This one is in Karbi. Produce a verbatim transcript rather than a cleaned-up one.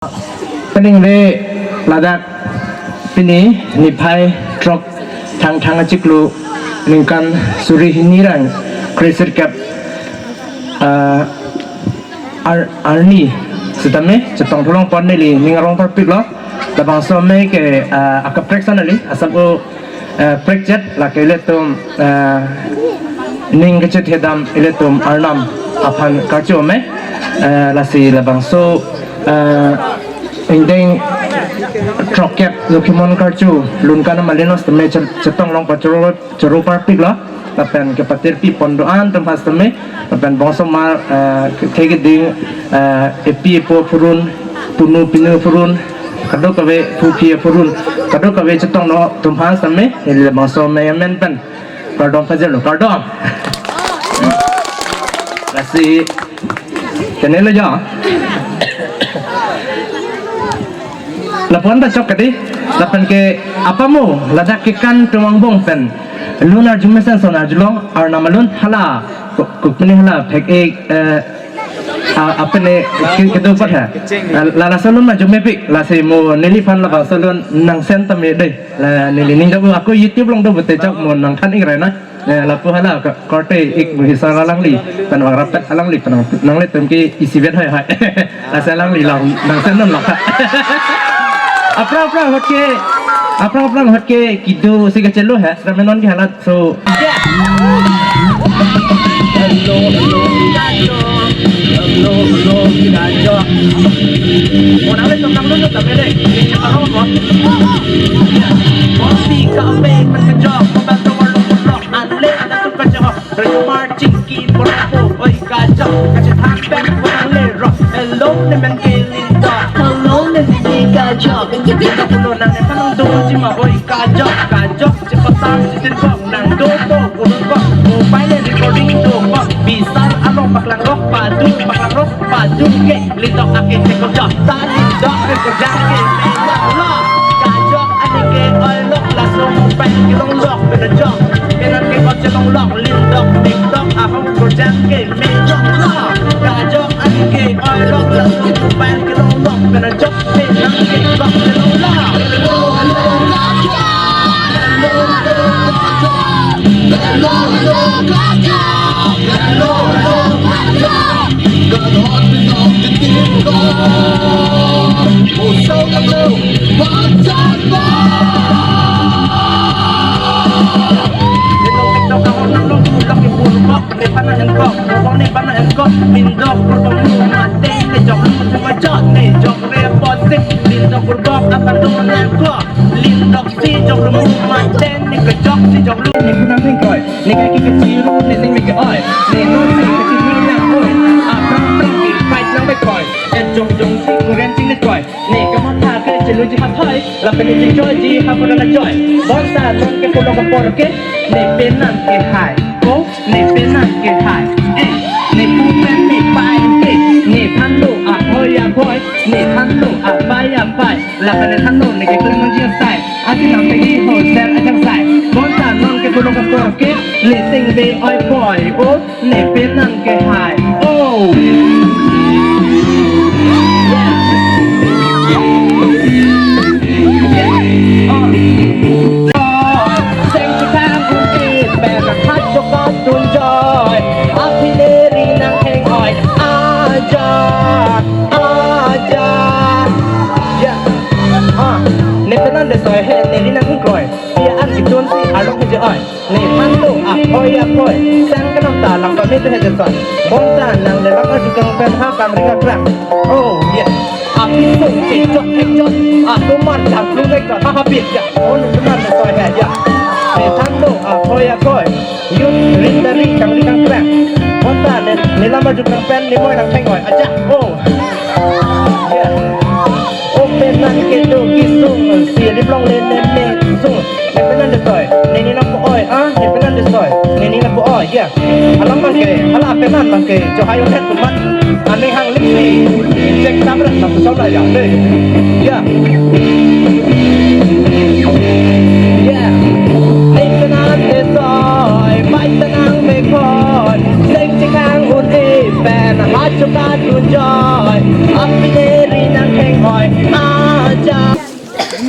Peningve ladak pini niphai throk Thangthang achiklo ningkan suri hini ra kresirkep, ah, ar-, arni sitame chetong thulong pon neli ning arong parpiklo. Labangso amei ke, ah, akaprek sa neli asap-o, eh, prekchet, lake ilitum, eh, ning kachethe dam ilitum Arnam aphan karcho amei, eh, lasi labangso, eh, ingdeng throkkep Lokhimon karcho lunkan amalinos tame chet-, chetong long pachoro, choro parpiklo, lapen kepatirpi pon do-an atum hastame, lapen bongsomar, eh, kethe keding, eh, epi epo aphurun, punu pinu aphurun, kadokave phuphi aphurun, kadokave chetongno atum hastame, neli labangso amei amen pen kardom pajirlo, kardom. Lasi, kenelo jo. Lapu-an ta chok kadi, lapen ke apamo, ladak kekan atum angbong pen lun arjumesen son arjulong, Arnam alun hala, ko-, kopine hala, phek-ik, eh, a-, apene, ke-, kedo pat ha. La, la, laso alun ma arjumepik, lasi mo neliphan labangso alun nangsen tame dei. La neli ning do ako YouTube along do pute chok mo nangthan-ik rai na. Eh, lapu hala ka-, korte-ik mo hisar alangli, pen wang rapet alangli, pen nanglitum ke isivet hai hai. Lasi alangli lang, nangsen non laka. Aphrang aphrang ahut ke, aphrang aphrang ahut ke kedo si kachelo ha, sramenon ke halat so. Hello, hello, kachok. Hello, hello, kachok. Mo nang le tong nang lun tame dei. Ini parong mo. Kopi kape pen kachok, mo ban tong lun lok. Anle ada tu kachok. Raju marching ki borpo, oi kachok, kachethang pen ko nangle ro. Hello, ne men ke Lindok. Hello, ne men ke kachok. Lindok pulo nang nephan nangdoji ma, oi kachok, kachok, chepasar chitin kok, nangdo to, ulun kok, mobile recording do kok, bisar along paklang rok, padu paklang rok, padu ke, Lindok ake chekok jok, ta Lindok ke kejang ke, melok lo, kachok ani ke oilok, laso mobile kelong lok, pen ajok, pen an ke kok chelong lok, Lindok, TikTok, ahok kejang ke, melok lo, kachok ani ke oilok, laso mobile kelong lok, pen ajok, pen an ke kok chelong lok. Lindok TikTok ahok nang long, long ke pun kok, ne pana hen kok, robong ne pana hen kok, Lindok robong lu mate, ne jok lu mate kachok, ne jok re posik, Lindok robong apan lu nang kok, Lindok si jok lu mate, ne kachok si jok lu, ne kunang heng koi, ne kaki kecil lu, ne ning meke oi, ne nu si kaki ni nang oi, aprang aprang ki fight nang meke oi, eh jong jong si kuren si ne koi. Ne kamatha ke cheluji hathai, lapen ne chingchoiji ha pura la joy. Bonta non ke pulo kapor ke, ne penan ke hai. Oh, ne penan ke hai. Eh, ne pu pen ne pai ke, ne thanlo ahoi ahoi, ne thanlo apai apai, lapen ne thanlo ne keklem nangji asai. Ati nang tegi ho ser ajang sai. Bonta non ke pulo kapor ke, ne sing ve oi poi. Oh, ne penan ke hai. Oh. Seng chukang un-e pen hat chokot dun joy. Aphi ne ri nang heng oi. Aja, aja. Ya. Ah, ne penan de soi he, ne ri nang heng koi. Pia an kidun si arong he je oi. Ne thanlo ahoi ahoi, sang kenam ta lang pame tu he je soi. Bonta nang le lang aju kang pen ha kang ring aklang. Oh, yeah. Api sung kejok kejok. Aku man jang lu nek ha habit ya. Oh, ne penan le soi he ya. Ne thanlo ahoi ahoi. Yun ring dari kang ring aklang. Bonta ne, ne lam aju kang pen ne moi nang theng oi. Aja. Oh. Yeah. Oh, penan kedo kisung. Si liplong le ne me sung. Ne penan de soi, ne ni nang po oi, ah, ne penan de soi, ne ni nang po oi, ya. Alam bang ke, ala penan bang ke, jo hayo het tumat, ane hang lim ni, cek tabrak na pusau la ya, de. Ya. Ya. Ne penan de soi, bai tenang me koi, seng chikang un-e pen, ha chokot dun joy, aphi ne ri nang heng oi.